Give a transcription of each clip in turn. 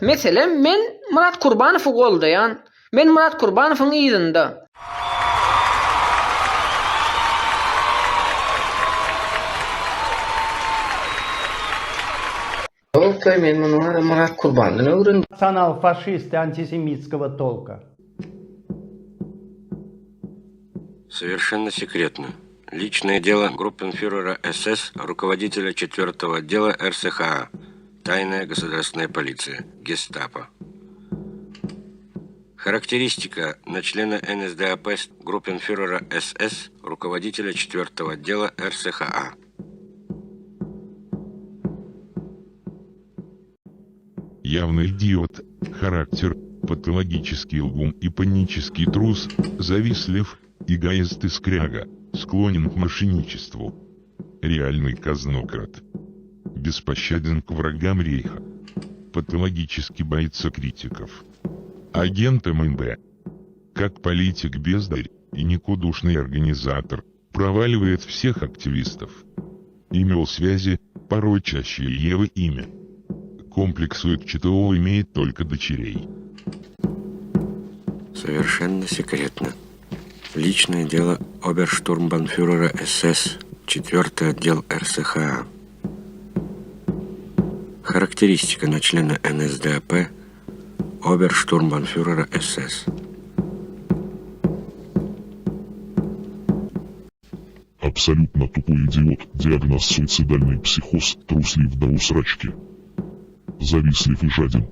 Meselem, men Myrat Kurbanowy goldaýan. Men Myrat Kurbanowyň yzynda. Ýok-laý, men muny wara Myrat Kurbandan öwrendim. Nasional-faşisty antisemitskogo tolka. Совершенно секретно. Личное дело группенфюрера СС, руководителя 4 отдела РСХА. Тайная государственная полиция. Гестапо. Характеристика на члена НСДАП группенфюрера СС, руководителя 4 отдела РСХА. Явный идиот, характер, патологический лгун и панический трус, завистлив, эгоист и скряга, склонен к мошенничеству. Реальный казнократ. Беспощаден к врагам рейха. Патологически боится критиков. Агент МНБ. Как политик бездарь и никудушный организатор, проваливает всех активистов. Имел связи, порочащие его имя. Комплексует ЧТО имеет только дочерей. Совершенно секретно. Личное дело оберштурмбанфюрера СС, 4 отдел РСХА. Характеристика на члена НСДАП оберштурмбанфюрера СС. Абсолютно тупой идиот, диагноз суицидальный психоз, труслив до усрачки. Завистлив и жаден.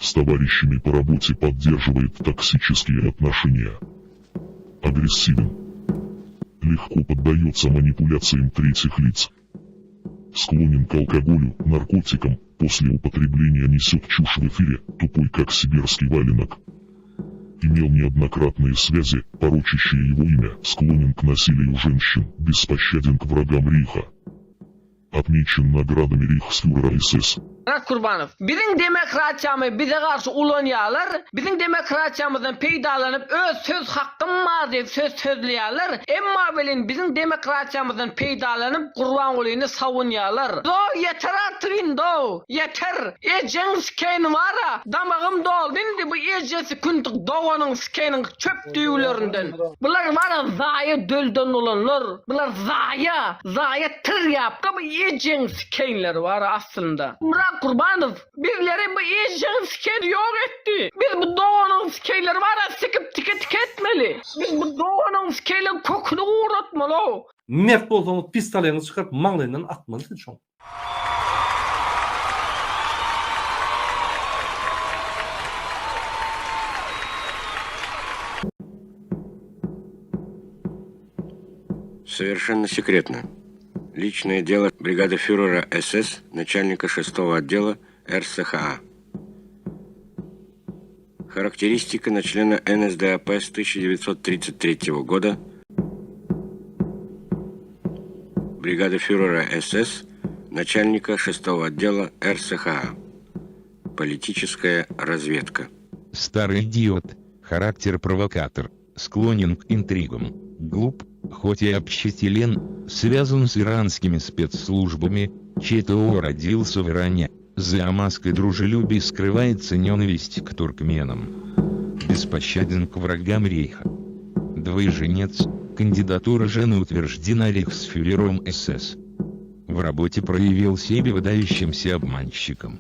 С товарищами по работе поддерживает токсические отношения. Агрессивен. Легко поддается манипуляциям третьих лиц. Склонен к алкоголю, наркотикам, после употребления несет чушь в эфире, тупой как сибирский валенок. Имел неоднократные связи, порочащие его имя, склонен к насилию женщин, беспощаден к врагам Рейха. Отмечен наградами Рейхсфюрера СС. Myrat Kurbanow, Biziň demokratiýamy bize garşy ulanýarlar, biziň demokratiýamyzdan peýdalanyp öz söz hakkym bar diýip söz sözleýärler, emma welin biziň demokratiýamyzdan peýdalanyp Gurbangulyny sawunýarlar. Zo ýeter artyk indi-ow, ýeter! Ejeň sikeýini bar-a, damagym doldy indi bu ejesi küntük doganyň sikeýiniň çöp düwlerinden. Bular bar-a zaýa dölden dolanlar, bular zaýa, zaýa tirýapka bu ejeň sikeýinleri bar-a aslynda. Myrat Gurbanow, Bizleri bu ejeň sikeýini ýok etdi. Biz bu doganyň sikeýleri bar-a sikip tike-tike etmeli. Biz bu doganyň sikeýleň köküni guratmaly-ow. Mert bolsaňyz pistoleňizi çykaryp maňlaýyndan atmaly siz şoň. Совершенно секретно. Личное дело бригады фюрера СС, начальника шестого отдела РСХА. Характеристика на члена НСДАП с 1933 года бригады фюрера СС, начальника шестого отдела РСХА. Политическая разведка. Старый идиот, характер-провокатор, склонен к интригам, глуп, хоть и общителен, связан с иранскими спецслужбами, ЧТО родился в Иране, за маской дружелюбия скрывается ненависть к туркменам. Беспощаден к врагам рейха. Двоеженец, кандидатура жены утверждена рейхсфюрером СС. В работе проявил себя выдающимся обманщиком.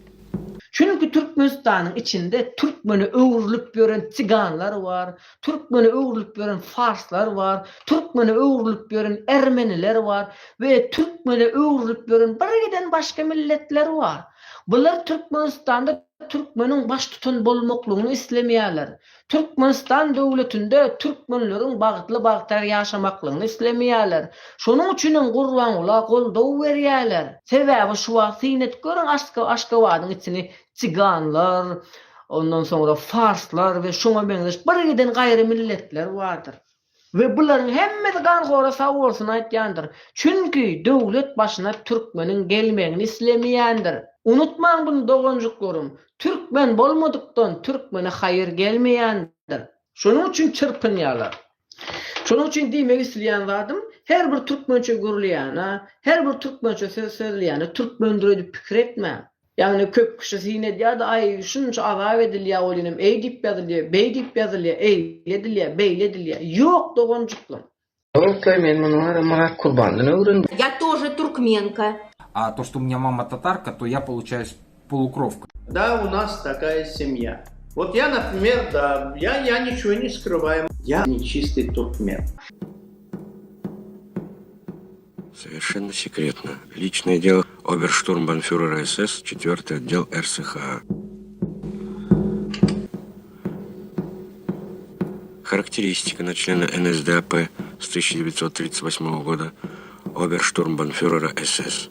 Çünki Türkmenistanyň içinde türkmene öwrülip ýören siganlar bar, türkmene öwrülip ýören farslar bar, türkmene öwrülip ýören ermeniler bar we türkmene öwrülip ýören birgiden başga milletler bar. Bular Türkmenistanda türkmeniň baştutan bolmaklygyny islemeýärler. Türkmenistan döwletinde türkmenleriň bagtly bagtyýar ýaşamaklygyny islemeýärler. Şonuň üçinem Gurbangula goldaw berýärler. Sebäbi şu wagt syn edip görüň Aşgabadyň içini siganlar, ondan soňra farslar we şoňa meňzeş birgiden gaýry milletler bardyr. We bularyň hemmesi ganhora sag bolsun aýtýandyr. Çünki döwlet başyna türkmeniň gelmegini islemeýändir. Unutmaň buny doganjyklarym, türkmen bolmadykdan türkmene haýyr gelmeýändir. Şonuň üçin çyrpynýarlar. Şonuň üçin diýmek isleýän zadym, her bir türkmençe gürleýäne, her bir türkmençe söz sözleýäne türkmendir öýdüp pikir etmäň. Ýagny köp kişi syn edýär-de, aý, şunça azap edilýär welinem, eý diýip ýazylýar, beý diýip ýazylýar, eýle edilýär, beýle edilýär. Ýok, doganjyklarym. Dostlar men muny wara Myrat Kurbandan öwrendim. Я тоже туркменка. А то, что у меня мама татарка, то я получаюсь полукровка. Да, у нас такая семья. Вот я, например, да, я, я ничего не скрываю. Я не чистый туркмен. Совершенно секретно. Личное дело оберштурмбанфюрера СС, 4 отдел РСХА. Характеристика на члена НСДАП с 1938 года оберштурмбанфюрера СС.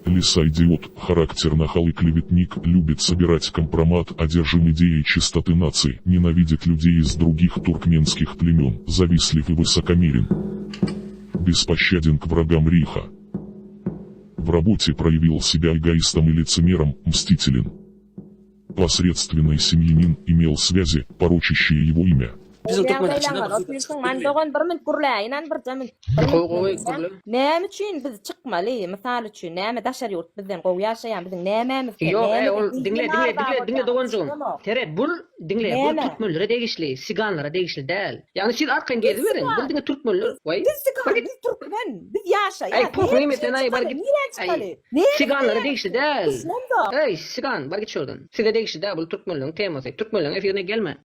Лиса-идиот, характер нахал и клеветник, любит собирать компромат, одержим идеей чистоты нации, ненавидит людей из других туркменских племен, завистлив и высокомерен. Беспощаден к врагам Риха. В работе проявил себя эгоистом и лицемером, мстителен. Посредственный семьянин имел связи, порочащие его имя. Biziň türkmen Ýagdaýlaň içinde bar, bir otyrsyň, man dogan bir minut gürläýin, an birje minut. Bir Gowy minut gowy gürläýin. gürle. Näme üçin biz çykmaly? Mysal üçin, näme daşary ýurt bizden gowy ýaşaýan, biziň nämämiz kem? Ýok, eý Nämeden ol biz diňle näme diňle arza diňle diňle bolýarys? doganjygym. Düşünemok. Seret bul diňle bul Näme? türkmenlere degişli, siganlara degişli däl. Ýagny siz arkaýyn Biz geziberiň, bul sigan. diňe türkmenler. Waý. Biz sigan, Bar git. biz türkmen, biz Eý ýaşaýas. pohuň Näme ýeme üçin sen aý bar çykaly? git. Nirä Aý çykaly? Näme siganlara diýýäň? degişli däl. Düşünemzok. Eý sigan bar git şurdan. Size degişli däl bul türkmenleriň temasy. Türkmenleriň efirine gelme.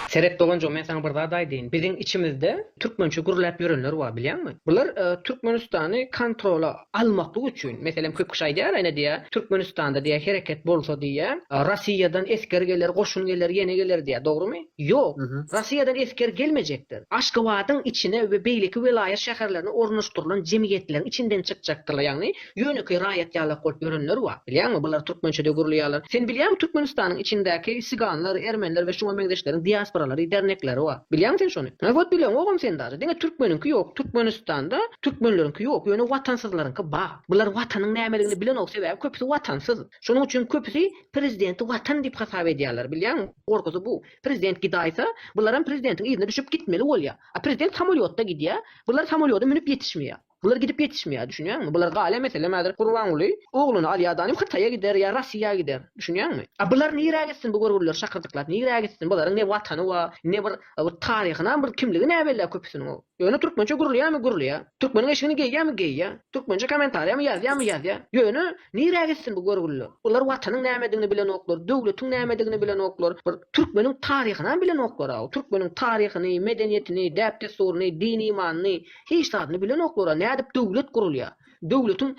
Seret doganjygym men saňa bir zat aýdýyn. Biziň içimizde türkmençe gürläp ýörenler bar bilýäňmi? Bular Türkmenistany kontrola almaklyk üçin, meselem köp kişi aýdýar ine diýýär, Türkmenistanda diýýär hereket bolsa diýýär, Rossiýadan esger geler, goşun geler, ýene geler diýýär. Dogrymy? Ýok. Rossiýadan esger gelmejekdir. Aşgabadyň içine we beýleki welaýat şäherlerine ornaşdyrylan jemgyýetleriň içinden çykjakdyrlar, ýagny ýönekeý raýat ýalak bolup ýörenler bar. Bilýäňmi, bular türkmençede gürleýärler. Sen bilýäňmi Türkmenistanyň içindäki siganlar, ermeniler we şuňa meňzeşleriň diasporalary, dernekleri bar. Bilýäňmi sen şony? Hä, bileňogam sen daže. Diňe türkmeniňki ýok. Türkmenistanda türkmenleriňki ýok, ýöne watansyzlaryňky bar. Bular watanyň nämeligini bilenok, sebäbi köpüsi watansyz. Şonuň üçin köpüsi prezidenti watan diýip hasap edýärler, bilýäňmi? Gorkusy bu. Prezident gidaýsa, bularam prezidentiň yzyna düşüp gitmeli bolýar. A prezident samolýotda gidýär, bular samolýoda münüp ýetişmeýär. Bular gidip ýetişmeýär, düşünýäňmi? Bular galýar, meselem, häzir Gurbanguly ogluny alýar da, Hytaýa gider ýa Rossiýa gider, düşünýäňmi? A bular nirä gitsin bu görgüliler şakyrdyklap nirä gitsin? Bularyň ne watany bar, ne bir bir taryhynam, bir kimligi näbelli köpüsiniň. Ýöne türkmençe gürleýärmi, gürleýär. Türkmeniň eşigini geýýärmi, geýýär. Türkmençe kommentariýamy ýazýarmy, ýazýar. Ýöne nirä gitsin bu görgüliler? Bular watanyň nämedigini bilenoklar, döwletiň nämedigini bilenoklar, bir türkmeniň taryhynam bilenoklar-aw. Türkmeniň taryhyny, medeniýetini, däp-dessuryny, din-imanyny, hiç zadyny bilenoklar-a. Nädip döwlet gurulýar? Döwletiň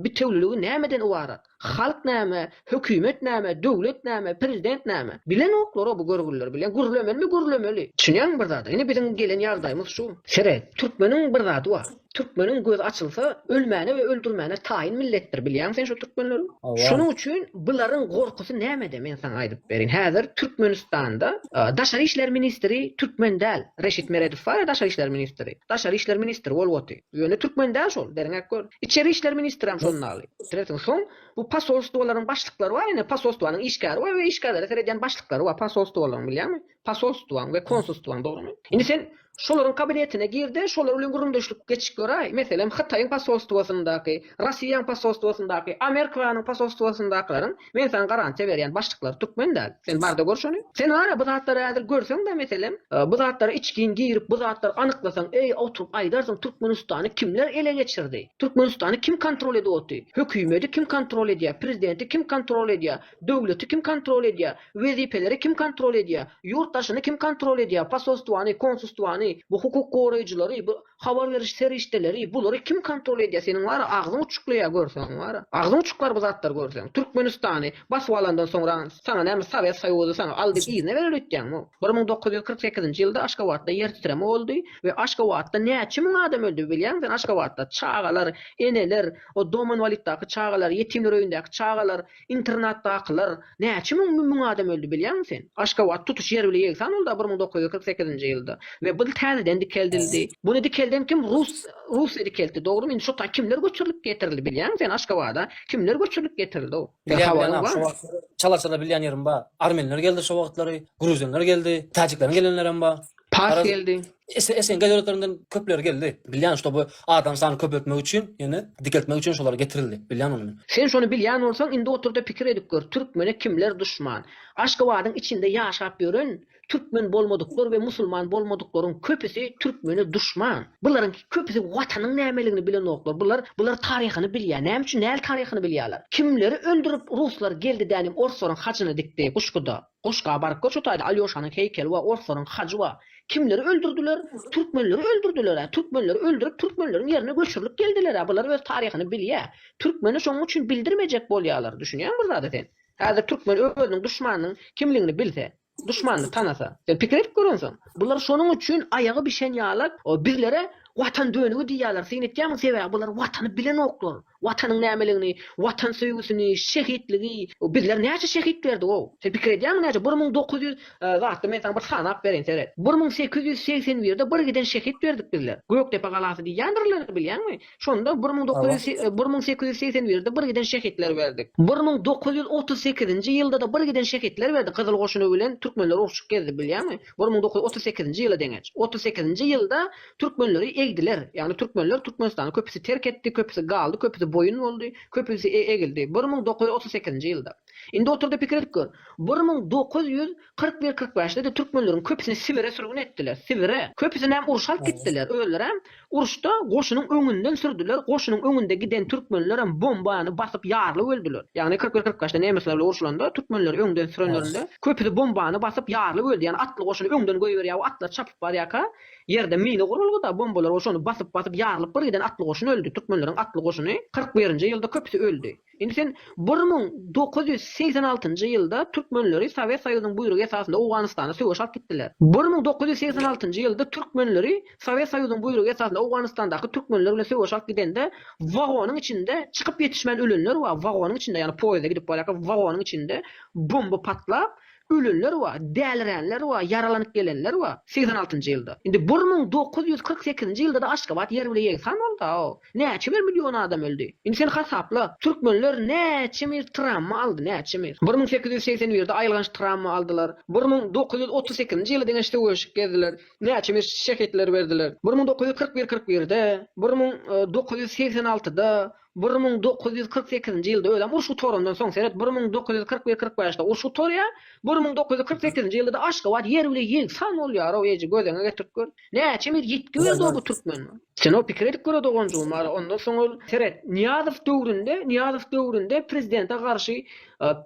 bitewüligi nämeden ybarat? Halk näme, hökümet näme, döwlet näme, prezident näme? Bilenoklar-a bu görgüliler, bilýäň, gürlemelimi gürlemeli. Düşünýäňmi bir zada? Ine biziň gelen ýagdaýymyz şu. Seret, türkmeniň bir zady bar. Türkmeniň gözi açylsa, ölmäne we öldürmäne taýyn milletdir, bilýäňmi sen şu türkmenleri? Şonuň üçin bularyň gorkusy nämede, men saňa aýdyp bereýin. Häzir Türkmenistanda daşary işler ministri türkmen däl. Reşit Meredow bar-a daşary işler ministri. Daşary işler ministri bolup otyr. Ýöne türkmen däl şol, derňäp gör. Içeri işler ministrem şondaly. Serediň, soň bu posolstwolaryň başlyklary bar ine, posolstwanyň işgäri bar we işgärlere seredýän başlyklary bar posolstwolaryň bilýäňmi? Posolstwaň we konsulstwaň dogrymy? Indi sen şolaryň kabinetine gir-de, şolar bilen gürrüňdeşlik geçip göräý. Meselem, Hytaýyň posolstwasyndaky, Rossiýaň posolstwasyndaky, Amerikanyň posolstwasyndakylaryň men saňa garantiýa berýän başlyklary türkmen däl. Sen bar-da gör şony. Sen bar-a bu zatlary häzir görseň-de meselem, bu zatlara içgin girip bu zatlary anyklasaň, eý oturyp aýdarsyň Türkmenistany kimler ele geçirdi? Türkmenistany kim kontrol edip oty? Hökümedi kim kontrol edýär? Prezidenti kim kontrol edýär? Döwleti kim kontrol edýär? Wezipeleri kim kontrol edýär? Ýurt daşyny kim kontrol edýär? Posolstwany, konsulstwany, bu hukuk goraýjylary, bu habar beriş serişdeleri, bulary kim kontrol edýär? Seniň bar-a agzyň uçuklaýar görseň bar-a. Agzyň uçuklar bu zatlary görseň. Türkmenistany basyp alandan soňra saňa näme Sowet Soýuzy saňa al diýip yzyna berer öýtýäňmi? 1948-nji ýylda Aşgabatda ýer titreme boldy we Aşgabatda näçe müň adam öldi bilýäňmi sen Aşgabatda çagalar, eneler, o dom inwaliddaky çagalar, ýetimler öýündäki çagalar, internatdakylar näçe müň müň adam öldi bilýäňmi sen? Aşgabat tutuş ýer bile ýegsan boldy 1948-nji ýylda we bu täzeden dikeldildi. Buny dikeld. Dikelden kim? Rus Russiýa dikeltdi, dogrymy? Indi şo taý kimler göçürilip getirildi bilýäňmi sen Aşgabada kimler göçürilip getirildi o? Sen Bilýän habaryň bilýän şo barmy? wagtlary çala-çala bilýän ýerim bar. Armenler geldi şo wagtlary, gruzinler geldi, täjikleriň gelenlerem bar. Pars Garaz geldi. SNG döwletlerinden köpleri geldi. Bilýän ştoby adam sanyny köpeltmek üçin, ýene dikeltmek üçin şolar getirildi. Bilýän ony men. Sen şony bilýän bolsaň indi oturda pikir edip gör türkmene kimler duşman? Aşgabadyň içinde ýaşap ýören Türkmen bolmadyklar we musulman bolmadyklaryň köpüsi türkmene duşman. Bularyň köpüsi watanyň nämeligini bilenoklar. Bular bular taryhyny bilýär. Näme üçin näl taryhyny bilýärler? Kimleri öldürip ruslar geldi dänim orslaryň hajyny dikdi Guşguda. Guşga baryp gör şu taýda Alýoşanyň heýkeli bar orslaryň hajy bar. Kimleri öldürdiler? Türkmenleri öldürdiler-ä. Türkmenleri öldürip türkmenleriň ýerine göçürilip geldiler-ä. Bular öz taryhyny bilýär. Türkmene şonuň üçin bildirmejek bolýarlar. Düşünýäňmi bir zada sen? Häzir türkmen özüniň duşmanynyň kimligini bilse, duşmanyny tanasa, sen pikir edip görensoň. Bular şonuň üçin aýagy bişen ýalak bizlere Watan dönügi diýýärler, syn etýärmiň sebäbi bular Watany bilenoklar. Watanyň nämeligini, Watan söýgüsini, şehitligi, bizler näçe şehit berdik-ow. Sen pikir edýärmiň näçe? 1900 zatda men saňa bir sanap bereýin seret. 1881-de bir giden şehit berdik bizler. Gökdepe galasy diýýändirler bilýäňmi? Şonda 1900 1881-de bir giden şehitler berdik. 1938-nji ýylda-da bir giden şehitler berdik. Gyzyl goşuny bilen türkmenler urşup gezdi, bilýäňmi? 1938-nji ýyla deňeç. 38-nji ýylda türkmenleri egdiler. Ýagny türkmenler Türkmenistany köpüsi terk etdi, köpüsi galdy, köpüsi boýun boldy, köpüsi egildi. 1938-nji ýylda. Indi otur-da pikir edip gör. 1941, 45-de-de türkmenleriň köpüsini Sibire sürgün etdiler. Sibire. Köpüsinem urşa alyp gitdiler. Özlerem Uruşda goşunyň öňünden sürdüler, goşunyň öňünde giden türkmenlerem bombany basyp ýarylyp öldüler. Ýagny 41 45-de nemesler bilen urşulanda türkmenleri öňden sürenlerinde köpüsi bombany basyp ýarylyp öldi. Ýagny atly goşuny öňden goýberýär we atlar çapyp barýarka ýerde mina gurulgyda bombalar we şony basyp basyp ýarylyp bir giden atly goşun öldi. Türkmenleriň atly goşuny 41-nji ýylda köpüsi öldi. Indi sen 1986-njy ýylda türkmenleri Sowet Soýuzynyň buýrugy esasynda Owganystana söweşe alyp gitdiler. 1986-njy ýylda türkmenleri Sowet Soýuzynyň buýrugy esasynda Owganystandaky türkmenler bilen söweşe alyp gidende wagonyň içinde çykyp ýetişmän ölenler bar, wagonyň içinde ýagny poýezde gidip barýarka wagonyň içinde bomba patlap Ölenler bar, däliränler bar, ýaralanyp gelenler bar, 86-njy ýylda. Indi 1948-nji ýylda-da Aşgabat ýer bile ýegsan boldy-a-ow. Näçe bir million adam öldi. Indi sen hasapla, türkmenler näçe bir trawma aldy, näçe bir. 1881-de aýylganç trawma aldylar. 1938-nji ýyla deňeç söweşip gezdiler. Näçe bir şehitler berdiler. 1941 41-de, 1986-da, 1948-nji ýylda özem uruş gutarandan soň seret 1941 45-de uruş gutarýar, 1948-nji ýylda-da Aşgabat ýer bile ýegsan bolýar-ow eje gözüňe getirip gör. Näçe bir ýitgi berdi-ow bu türkmen. Sen-ow pikir edip gör-ä doganjygym ara ondan soň ol seret Nyýazow döwründe Nyýazow döwründe prezidente garşy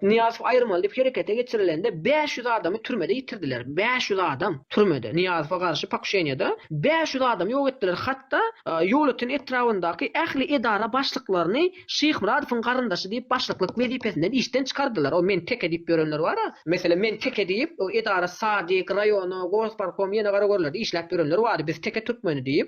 Nyýazowy aýyrmaly diýip herekete geçirilende 500 adamy türmede ýitirdiler. 500 adam türmede Nyýazowa garşy pokuşeniýada 500 adamy ýok etdiler. Hatda Ýolöten etrabyndaky ähli edara başlyklaryny Şyhmyradowyň garyndaşy diýip başlyklyk wezipesinden işden çykardylar. O men teke diýip ýörenler bar-a. Meselem men teke diýip edara sadik, raýona, gosparkom ýene garagörlerde işläp ýörenler bardy. Biz teke türkmeni diýip.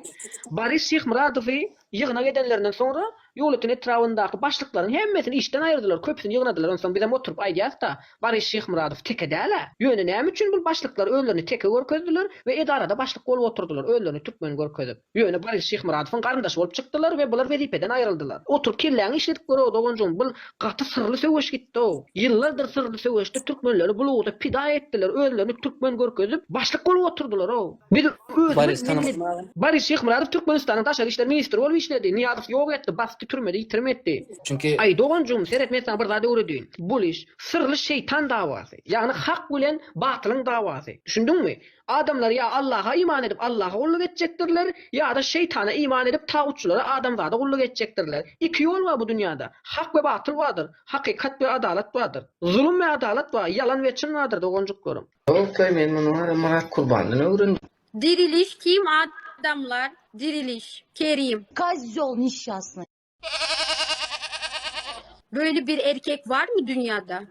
Boris Şyhmyradowy ýygnak edenlerinden soňra Ýolöten etrabyndaky başlyklaryň hemmesini işden aýyrdylar, köpüsini ýygnadylar. Onsoň bizem oturyp aýdýas-da, Boris Şyhmyradow teke däl-ä. Ýöne näme üçin bul başlyklar özlerini teke görkezdiler we edarada başlyk bolup oturdylar, özlerini türkmen görkezip. Ýöne Boris Şyhmyradowyň garyndaşy bolup çykdylar we bular wezipeden aýryldylar. Oturyp kelläňi işledip gör-ow doganjygym, bul gaty syrly söweş gitdi-ow. Ýyllardyr syrly söweşde türkmenleri bul ugurda pida etdiler, özlerini türkmen görkezip, başlyk bolup oturdylar-ow. Biz özümiz Boris millet tanamadyň aga? Boris Şyhmyradow Türkmenistanyň daşary işler ministri bolup işledi. Nyýazow ýok etdi, basdy türmede ýitirim etdi. Çünki. Aý doganjygym seret men saňa bir zat öwredeýin. Bul iş syrly şeýtan dawasy. Ýagny hak bilen batylyň dawasy. Düşündiňmi? Adamlar ýa Allaha iman edip Allaha gulluk etjekdirler, ýa-da şeýtana iman edip tagutçylara adamzada gulluk etjekdirler. Iki ýol bar bu dünýäde. Hak we batyl bardyr. Hakykat we adalat bardyr. Zulum we adalat bar. Ýalan we çyn bardyr doganjyklarym. Ýokla men muny wara Myrat Kurbandan öwrendim. Diriliş kim adamlar diriliş Kerim. Kozýol neşşasnyý. Böyle bir erkek var mı dünyada?